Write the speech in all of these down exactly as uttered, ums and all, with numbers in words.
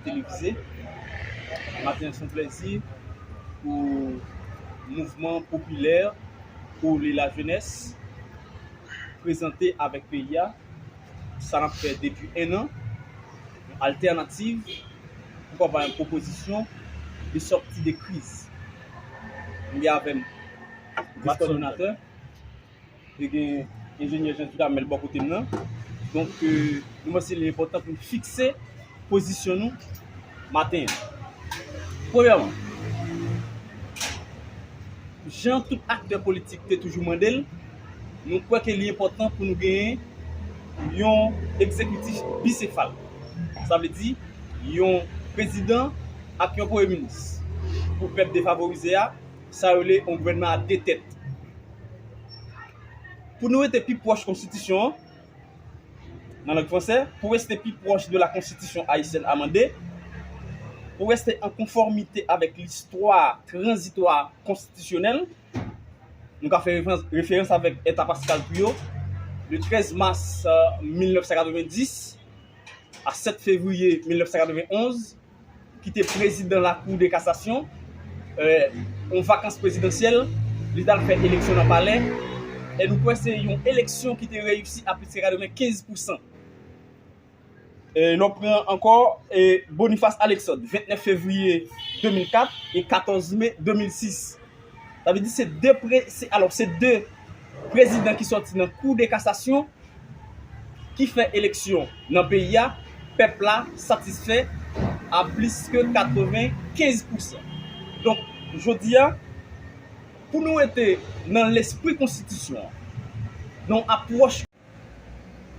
Televize. Maten an, se yon plèzi pou mouvman popilè Ole Lajenès prezante avèk peyi a sa n ap fè depi en an, yon altènativ pou kapab yon pwopozisyon de sòti de kriz. M gen avè m vis kòdonatè, e gen enjenyè Jean Dudamel bò kote m nan. Donk, euh, nou panse li enpòtan pou n fikse pozisyon nou maten an. Premyèman, jan tout aktè politik te toujou mande l, nou kwè ke li enpòtan pou nou genyen yon egzekitif bisefal. Sa vle di, yon prezidan ak yon premye minis. Pou pèp defavorize a, sa yo rele yon gouvènman a de tèt. Pou nou rete pi pwòch konstitisyon an, nan lang fransè, pour rester plus proche de la constitution haïtienne amendée, pour rester en conformité avec l'histoire transitoire constitutionnelle, nou ka fè referans, referans avèk Eta Pascal Trouillot, le treize mars, euh, mil nèf san katrevenndis a sèt fevriye mil nèf san katrevenonz, ki te prezidan Lakou de Kasasyon, euh, yon vakans prezidansyèl, li t al fè eleksyon nan palè, e nou kwè se yon eleksyon ki te reyisi a plis ke katrevenkenz pousan. E nou pran ankò, e Boniface Alexandre, ventnèf fevriye de mil kat e katòz me de mil sis. Sa vle di se de pre-, se, alò, se de prezidan ki sòti nan Kou de Kasasyon ki fè eleksyon nan peyi a, pèp la satisfè a plis ke katrevenkenz pousan. Donk, jodi a, pou nou rete nan lespri konstitisyon an, nan apwòch,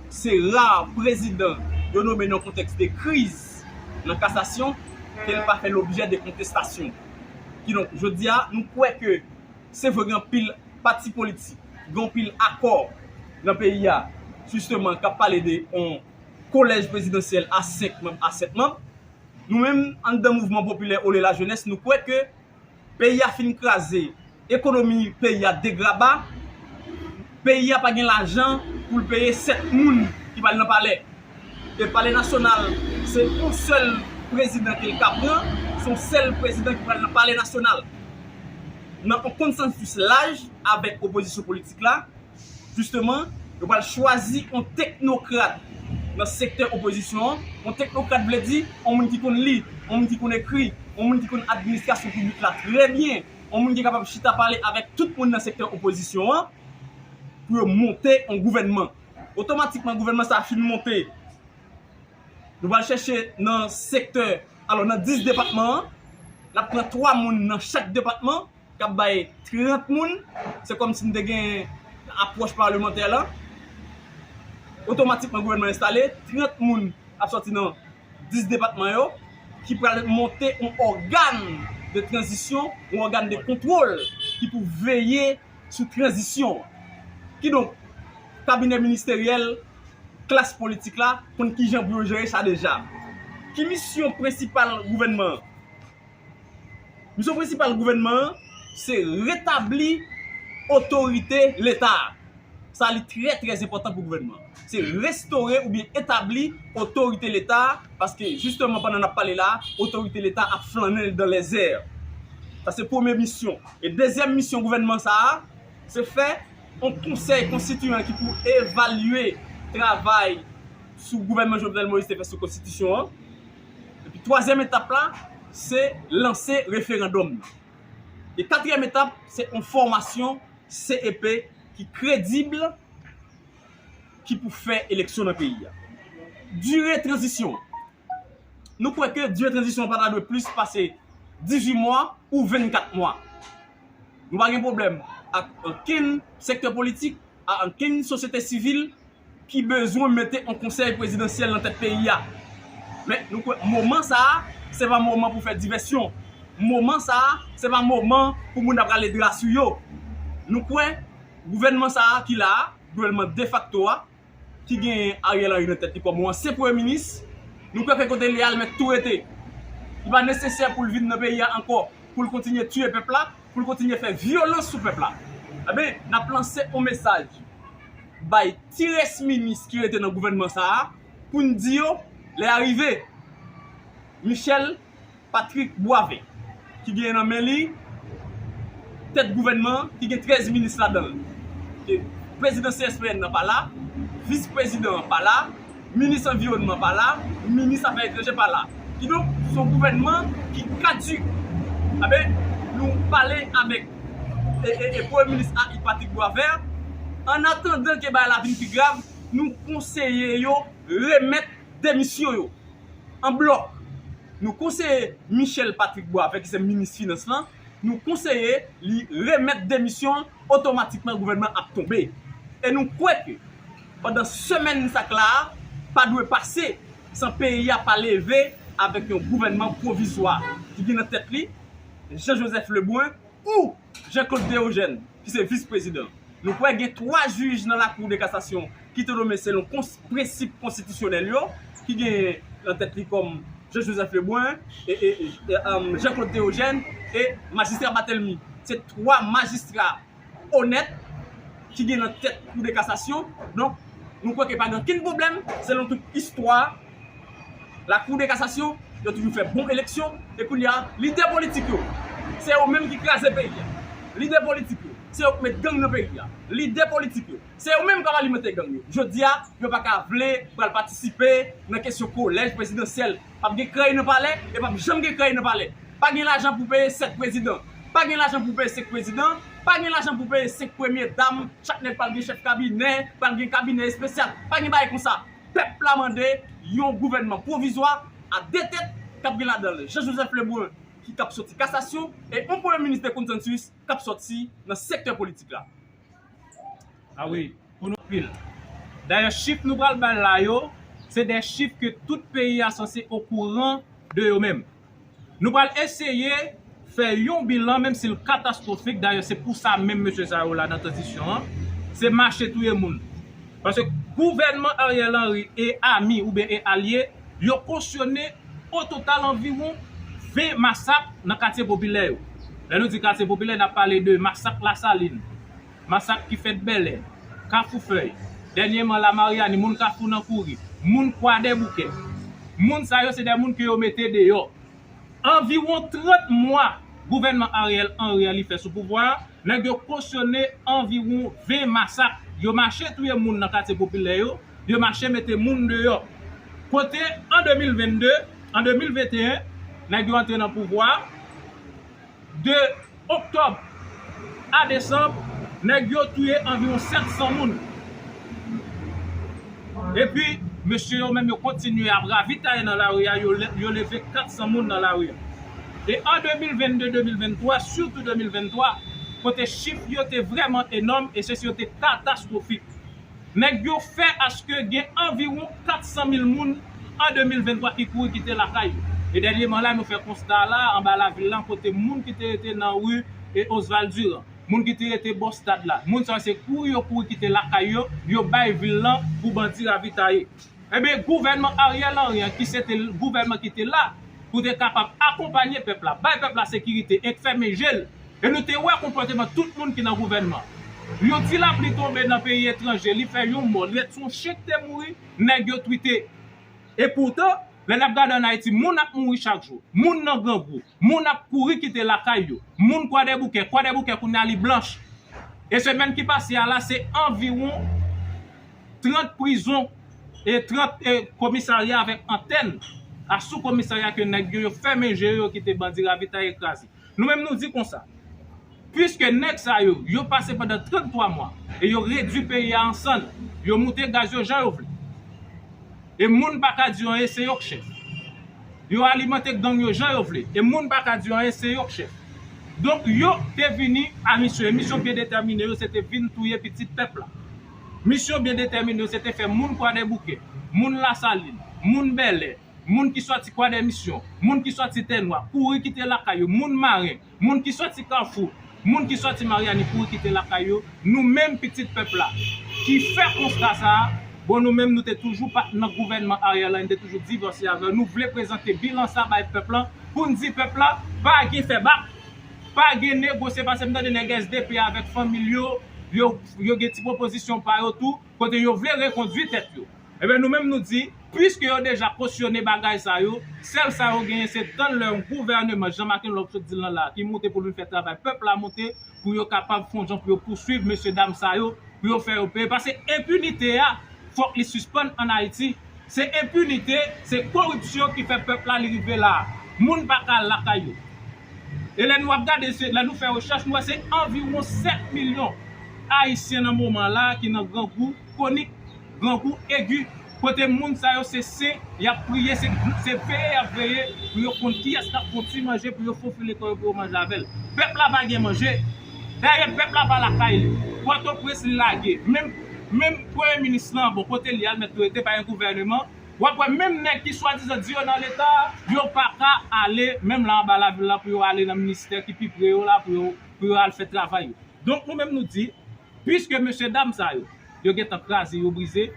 se ra prezidan yo nonmen nan kontèks de kriz nan kasasyon ke l pa fè lobjè de kontestasyon. Kidonk, jodi a, nou kwè ke se vre gen anpil pati politik, gen anpil akò nan peyi a, jisteman, k ap pale de yon kolèj prezidansyèl a senk manm, a sèt manm. Nou menm, anndan mouvman popilè Ole Lajenès, nou kwè ke peyi a fin kraze, ekonomi peyi a degraba, peyi a pa gen lajan pou l peye sèt moun ki pral nan palè. E palè nasyonal, se yon sèl prezidan ke l ka pran, se yon sèl prezidan ki pral nan palè nasyonal. Nan yon konsansis laj avèk opozisyon politik la, jisteman, yo pral chwazi yon teknokrat nan sektè opozisyon an. Yon teknokrat vle di yon moun ki konn li, yon moun ki konn ekri, yon moun ki konn administrasyon piblik la trè byen, yon moun ki kapab chita pale avèk tout moun nan sektè opozisyon an pou yo monte yon gouvènman. Otomatikman, gouvènman sa a fin monte, nou pral chèche nan sektè, alò, nan dis depatman an, n ap pran twa moun nan chak depatman, k ap bay trant moun, se kòmsi n te gen apwòch palemantè la. Otomatikman, gouvènman enstale, trant moun ap sòti nan dis depatman yo, ki pral monte yon ògàn de tranzisyon, yon ògàn de kontwòl ki pou veye sou tranzisyon an. Kidonk, kabinè ministeryèl, klas politik la konn kijan pou yo jere sa deja. Ki misyon prensipal gouvènman an? Misyon prensipal gouvènman an, se retabli otorite Leta a. Sa li trè, trè enpòtan pou gouvènman an. Se restore oubyen etabli otorite Leta a, paske jisteman pandan n ap pale la, otorite Leta ap flannen dan lèzè. Sa se premye misyon. E dezyèm misyon gouvènman sa a, se fè yon konsèy konstitiyan ki pou evalye travay sou gouvènman Jovenel Moïse te fè sou konstitisyon an. Epi twazyèm etap la, se lanse referandòm nan. E katriyèm etap, se yon fòmasyon C E P ki kredib, ki pou fè eleksyon nan peyi a. Dire tranzisyon. Nou kwè ke dire tranzisyon an pa ta dwe plis pase dizuit mwa ou vennkat mwa. Nou pa gen pwoblèm ak ankenn sektè politik, ak ankenn sosyete sivil ki bezwen mete yon konsèy prezidansyèl nan tèt peyi a. Men nou kwè moman sa a, se pa moman pou fè divèsyon. Moman sa a, se pa moman pou moun ap rale dra sou yo. Nou kwè gouvènman sa a ki la a, gouvènman defakto a, ki genyen Ariel Henry nan tèt li kòm yon ansyen premye minis, nou kwè ke kote li a, li mèt tou rete. Li pa nesesè pou l vin nan peyi a ankò, pou l kontinye tiye pèp la, pou l kontinye fè vyolans sou pèp la. Enben, n ap lanse yon mesaj bay ti rès minis ki rete nan gouvènman sa a, pou n di yo, lè a rive. Michel Patrick Boisvert, ki gen nan men li tèt gouvènman ki gen trèz minis ladan l. Ke prezidan C S P N nan pa la, vis prezidan an pa la, minis anviwònman pa la, minis afè etranjè pa la. Kidonk, se yon gouvènman ki kadik. Aben, nou pale avèk e, e, e premye minis a Patrick Boisvert, an atandan ke bagay la vin pi grav, nou konseye yo remèt demisyon yo an blòk. Nou konseye Michel Patrick Boisvert, ki se minis finans lan, nou konseye li remèt demisyon l, otomatikman gouvènman ap tonbe. E nou kwè ke pandan semèn sa k la a, pa dwe pase san peyi a pa leve avèk yon gouvènman pwovizwa ki gen nan tèt li Jean Joseph Lebrun ou Jean Claude Deogène, ki se vis prezidan. Nou kwè gen twa jij nan Lakou de Kasasyon ki te nonmen selon kons, prensip konstitisyonèl yo, ki gen nan tèt li kòm Jean Joseph Lebrun, e, e, e, e, um, Jean Claude Deogène e majistra Barthélemy. Se twa majistra onèt ki gen nan tèt Kou de Kasasyon. Donk, nou kwè ke pa gen okenn pwoblèm, selon tout istwa, Lakou de Kasasyon, yo toujou fè bon eleksyon, e kounye a, lidè politik yo, se yo menm ki kraze peyi a. Lidè politik yo, se yo k met gang nan peyi a. Lidè politik yo, se yo menm k ap alimante gang yo. Jodi a, yo pa ka vle pral patisipe nan kesyon kolèj prezidansyèl. P ap gen krèy nan palè, e p ap janm gen krèy nan palè. Pa gen lajan pou peye sèt prezidan. Pa gen lajan pou peye senk prezidan. Pa gen lajan pou peye senk premye dam. Chak nèg pral gen chèf kabinè, pral gen kabinè espesyal. Pa gen bagay konsa. Pèp la mande yon gouvènman pwovizwa a de tèt k ap gen ladan l Jean Joseph Lebrun ki k ap soti kasasyon e yon premye minis de konsansis k ap soti nan sektè politik la. A wi, pou nou pil. Dayè, chif nou pral bay la yo, se de chif ke tout peyi a sanse okouran de yo menm. Nou pral eseye fè yon bilan, menm si l katastwofik. Dayè, se pou sa menm mesye sa yo la nan tranzisyon an, se mache touye moun. Paske gouvènman Ariel Henry e ami oubyen e alye, yo kosyone o total anviwon ven masak nan katye popilè yo. Lè nou di katye popilè, n ap pale de masak Lasalin, masak ki fèt Bèlè, Kafou Fèy, dènyèman la Maryani, moun Kafou nan kouri, moun Kwadèboukè. Moun sa yo se de moun ke yo mete deyò. Anviwon trant mwa gouvènman Ariel Henry an li fè sou pouvwa a, nèg yo kosyone anviwon ven masak. Yo mache touye moun nan katye popilè yo, yo mache mete moun deyò. Kote an de mil vennde, an de mil venteyen, nèg yo antre nan pouvwa a, de oktòb a desanm, nèg yo touye anviwon sèt san moun. Epi, mesye yo menm yo kontinye ap ravitaye nan lari a, yo, le- yo leve kat san moun nan lari a. E an de mil vennde, de mil venntwa, sitou de mil venntwa, kote chif yo te vrèman enòm e chif yo te katastwofik. Nèg yo fè aske gen anviwon kat san mil moun an de mil venntwa ki kouri kite lakay yo. E dènyèman la, nou fè konsta la, anba lavil la, kote moun ki te rete nan ri e Oswald Durand, moun ki te rete bò stad la, moun sa yo se kouri yo kouri kite lakay yo, yo bay vil lan pou bandi ravitaye. Ebyen, gouvènman Ariel Henry an, ki se te gouvènman ki te la pou te kapab akonpanye pèp la, bay pèp la sekirite e fèmen je l. E nou te wè konpòteman tout moun ki nan gouvènman. Yon ti lapli tonbe nan peyi etranje, li fè yon mò, li rete yon chen ki te mouri, nèg yo twite. E poutan, lè n ap gade ann Ayiti, moun ap mouri chak jou. Moun nan grangou, moun ap kouri kite lakay yo. Moun Kwadèboukè, Kwadèboukè kounye a li blanch. E semèn ki pase a la, se anviwon trant prizon e trant e komisarya avèk antèn a sou komisarya ke nèg yo, yo fèmen je yo, yo kite bandi ravitaye kraze. Nou menm nou di konsa, piske nèg sa yo, yo pase pandan tranntwa mwa e yo redui peyi a an sann, yo moute gaz yo jan yo vle. E moun pa ka di anyen, se yo k chèf. Yo alimante gang yo jan yo vle. E moun pa ka di anyen, se yo k chèf. Donk, yo te vini a misyon. E misyon byen detèmine yo, se te vin touye pitit pèp la. Misyon byen detèmine yo, se te fè moun Kwadèboukè, moun Lasalin, moun Bèlè, moun ki sòti Kwadèmisyon, moun ki sòti Tènwa, kouri kite lakay yo, moun Maren, moun ki sòti Kafou, moun ki sòti Maryani kouri kite lakay yo. Nou menm pitit pèp la ki fè konsta sa a, bon, nou menm nou te toujou pa t nan gouvènman Ariel la, nou te toujou divòse avè l. Nou vle prezante bilan sa bay pèp la pou n di pèp la pa gen fè bak, pa gen negosye, paske m tande nèg S D P avèk fanmi l yo, yo, yo gen ti pwopozisyon pa yo tou, kote yo vle rekondui tèt yo. Ebyen, nou menm nou di, Piske yo deja kosyone bagay sa yo, sèl sa yo genyen se tann lè yon gouvèneman, jan Makenlòv sot di l lan la, ki moute pou l vin fè travay pèp la moute, pou yo kapab fè yon jan pou yo pouswiv mesye dam sa yo, pou yo fè yo peye. Paske enpinite a, fòk li sispann ann Ayiti. Se enpinite, se koripsyon ki fè pèp la li rive la. Moun pa ka al lakay yo. E lè nou ap gade, se, lè nou fè rechèch, nou wè se anviwon sèt milyon Ayisyen nan moman la ki nan grangou kwonik, grangou egi, kote moun sa yo se sen, y ap priye, se, se veye y ap veye pou yo konn kiyès k ap fè yon ti manje pou yo fofile kò yo pou yo manje avè l. Pèp la pa gen manje. Dayè, pèp la pa lakay li. Pòtoprens li lage. Menm, menm premye minis lan, bon, kote li al mèt rete, pa gen gouvèneman. W ap wè menm nèg ki swadizan di yo nan Leta, yo pa ka ale menm la anba lavil la pou yo ale nan ministè ki pi pre yo la pou yo, pou yo al fè travay yo. Donk, nou menm nou di, piske mesye dam sa yo, yo gentan kraze, yo brize,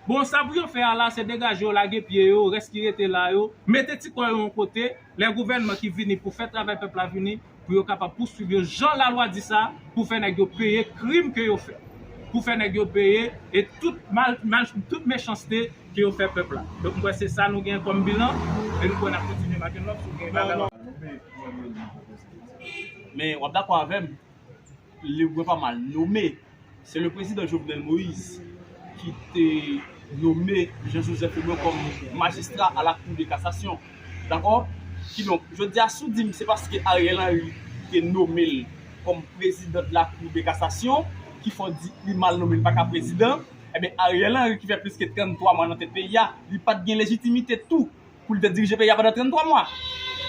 bon, sa pou yo fè a la, se degaje yo, lage pye yo, rès ki rete la yo, mete ti kò yo yon kote, lè gouvènman ki vini pou fè travay pèp la vini, pou yo kapab pouswiv yo jan lalwa di sa, pou fè nèg yo peye krim ke yo fè. Pou fè nèg yo peye e tout mal, mal, tout mechanste ke yo fè pèp la. Donk, m kwè se sa nou gen kòm bilan, e nou kwè n ap kontinye make lòt si w gen bagay. Men, w ap dakò avè m, Lebrun pa mal nome. Se le prezidan Jovenel Moïse ki te nome Jean Joseph Lebrun kòm majistra a la Cour de cassation. Dakò? Kidonk, jodi a, si w di m se paske Ariel Henry te nome l kòm prezidan de la Cour de cassation ki fè w di li mal nome, li pa ka prezidan, ebyen, Ariel Henry ki fè plis ke tranntwa mwa nan tèt peyi a, li pa t gen lejitimite tou pou l te dirije peyi a pandan tranntwa mwa.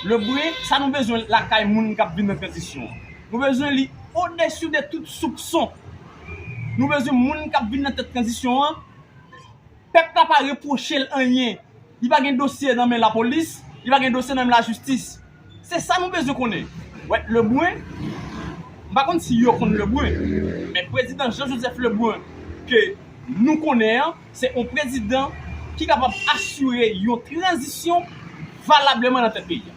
Lebrun, sa nou bezwen lakay moun k ap vin nan tranzisyon an. Nou bezwen li odesi de tout soupson. Nou bezwen moun k ap vin nan tèt tranzisyon an, pèp la pa repwoche l anyen. Li pa gen dosye nan men lapolis, li pa gen dosye nan men lajistis. Se sa nou bezwen konnen. Wè, Lebrun, m pa konn si yo konn Lebrun, men prezidan Jean Joseph Lebrun ke nou konnen an, se yon prezidan ki kapab asire yon tranzisyon valableman nan tèt peyi a.